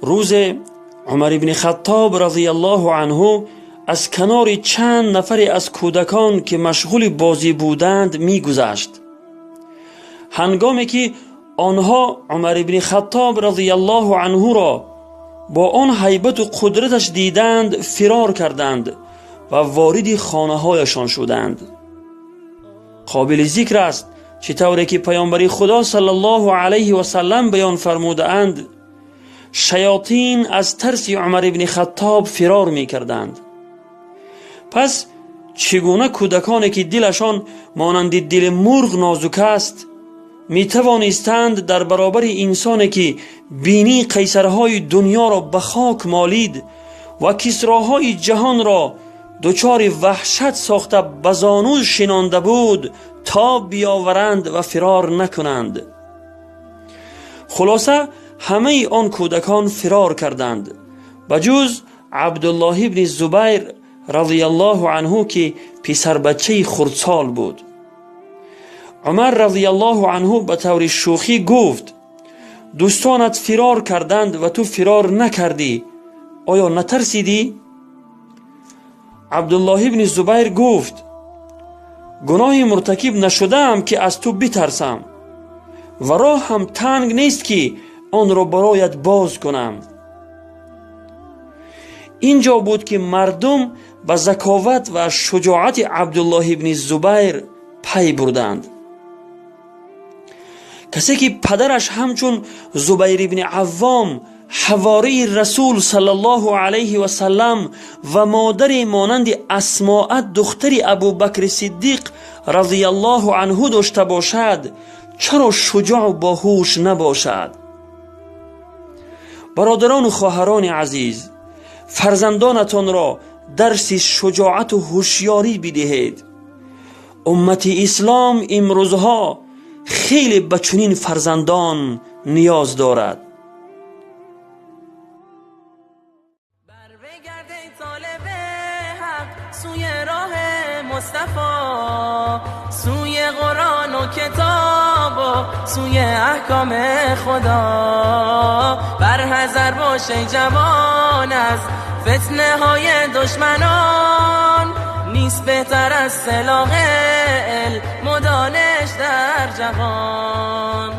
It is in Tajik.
Рӯзе Умар ибни Хаттоб разияллоҳу анҳу аз канори чанд нафаре аз кӯдакон, ки машғули бозӣ буданд, мегузашт. Ҳангоме ки онҳо Умар ибни Хаттоб разияллоҳу анҳуро бо он ҳайбату қудраташ диданд, фирор карданд ва вориди хонаҳояшон шуданд. Қобили зикр аст, чӣ тавре ки паёмбари Худо саллаллоҳу алайҳи васаллам баён фармудаанд, шаётин аз тарси Умар ибни Хаттоб фирор мекарданд. Пас чӣ гуна кӯдаконе ки дилашон монанди дили мурғ нозук аст, метавонистанд дар баробари инсоне ки бинии қайсарҳои дунёро ба хок молид ва кисроҳои ҷаҳонро дучори ваҳшат сохта ба зону шинонда буд, тоб биёваранд ва фирор накунанд? Хулоса, ҳамаи он кӯдакон фирор карданд, ба ҷуз Абдуллоҳ ибни Зубайр разияллоҳу анҳу, ки писарбачаи хурдсол буд. Умар разияллоҳу анҳу ба таври шӯхӣ гуфт: дӯстонат фирор карданд ва ту фирор накардӣ, оё натарсидӣ? Абдуллоҳ ибни Зубайр гуфт: гуноҳи муртакиб нашудаам, ки аз ту битарсам, ва роҳ ҳам танг нест, ки онро бароят боз кунам. Инҷо буд, ки мардум ба заковат ва шуҷоати Абдуллоҳ ибни Зубайр пай бурданд. Касе ки падараш ҳамчун Зубайр ибни Аввом, ҳавории Расул саллаллоҳу алайҳи васаллам, ва модаре монанди Асмоа духтари Абубакри Сиддиқ разияллоҳу анҳу дошта бошад, чаро шуҷоъ боҳуш набошад? Бародарону хоҳарони азиз, фарзандонатонро дарси шуҷоату ҳушёрӣ бидиҳед. Уммати ислом имрӯзҳо хеле ба чунин фарзандон ниёз дорад. سوی قرآن و کتاب و سوی احکام خدا، بر حذر باش ای جوان از فتنه های دشمنان، نیست بهتر از سلاح علم و دانش در جهان.